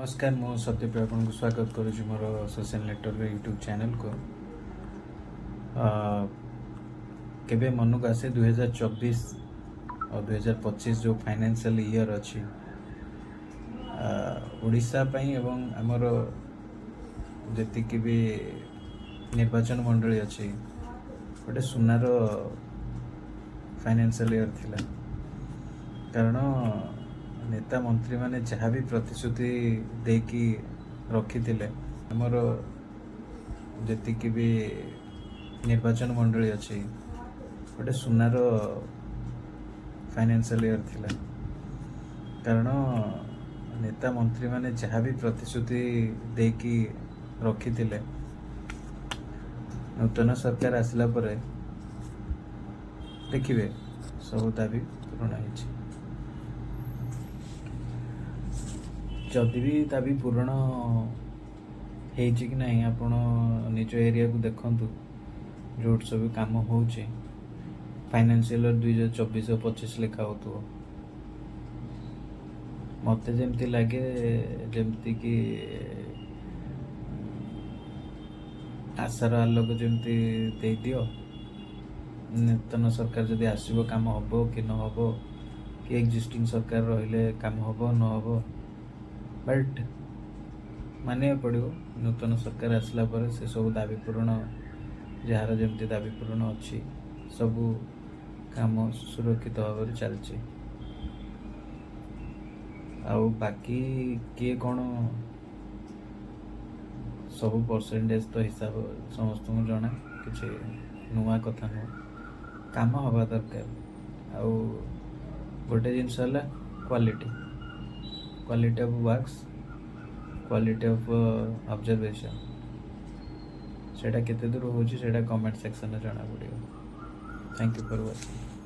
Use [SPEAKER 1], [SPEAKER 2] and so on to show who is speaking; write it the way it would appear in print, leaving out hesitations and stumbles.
[SPEAKER 1] ନମସ୍କାର, ମୁଁ ସତ୍ୟପ୍ରିୟ ଆପଣଙ୍କୁ ସ୍ୱାଗତ କରୁଛି ମୋର ସୋସିଆଲ ନେଟୱାର୍କ ୟୁଟ୍ୟୁବ୍ ଚ୍ୟାନେଲକୁ। କେବେ ମନକୁ ଆସେ, 2024 ଆଉ 2025 ଯେଉଁ ଫାଇନାନ୍ସିଆଲ ଇୟର୍ ଅଛି, ଓଡ଼ିଶା ପାଇଁ ଏବଂ ଆମର ଯେତିକି ବି ନିର୍ବାଚନ ମଣ୍ଡଳୀ ଅଛି, ଗୋଟେ ସୁନାର ଫାଇନାନ୍ସିଆଲ ଇୟର୍ ଥିଲା। କାରଣ ନେତା ମନ୍ତ୍ରୀମାନେ ଯାହା ବି ପ୍ରତିଶ୍ରୁତି ଦେଇକି ରଖିଥିଲେ, ଆମର ଯେତିକି ବି ନିର୍ବାଚନ ମଣ୍ଡଳୀ ଅଛି, ଗୋଟେ ସୁନାର ଫାଇନାନ୍ସିଆଲ ଇୟର୍ ଥିଲା। କାରଣ ନେତା ମନ୍ତ୍ରୀମାନେ ଯାହା ବି ପ୍ରତିଶ୍ରୁତି ଦେଇକି ରଖିଥିଲେ, ନୂତନ ସରକାର ଆସିଲା ପରେ ଦେଖିବେ ସବୁ ଦାବି ପୂରଣ ହେଇଛି। ଯଦି ବି ଦାବି ପୂରଣ ହେଇଛି କି ନାହିଁ, ଆପଣ ନିଜ ଏରିଆକୁ ଦେଖନ୍ତୁ, ଯେଉଁଠି ସବୁ କାମ ହେଉଛି। ଫାଇନାନ୍ସିଆଲ ଇୟର୍ 2024 ଆଉ 25 ଲେଖା ହେଉଥିବ। ମୋତେ ଯେମିତି ଲାଗେ, ଯେମିତିକି ଆଶାର ଆଲୋକ ଯେମିତି ଦେଇଦିଅ, ନୂତନ ସରକାର ଯଦି ଆସିବ କାମ ହେବ କି ନ ହେବ, କି ଏକ୍ଜିଷ୍ଟିଂ ସରକାର ରହିଲେ କାମ ହେବ ନ ହେବ। ବଟ୍ ମାନିବାକୁ ପଡ଼ିବ, ନୂତନ ସରକାର ଆସିଲା ପରେ ସେ ସବୁ ଦାବି ପୂରଣ, ଯାହାର ଯେମିତି ଦାବି ପୂରଣ ଅଛି, ସବୁ କାମ ସୁରକ୍ଷିତ ଭାବରେ ଚାଲିଛି। ଆଉ ବାକି କିଏ କ'ଣ ସବୁ ପରସେଣ୍ଟେଜ୍ ତ ହିସାବ ସମସ୍ତଙ୍କୁ ଜଣା, କିଛି ନୂଆ କଥା ନୁହଁ। କାମ ହେବା ଦରକାର। ଆଉ ଗୋଟେ ଜିନିଷ ହେଲା quality, quality of works, quality of observation। ସେଇଟା କେତେ ଦୂର ହେଉଛି, ସେଇଟା କମେଣ୍ଟ ସେକ୍ସନରେ ଜଣାପଡ଼ିବ। Thank you for watching.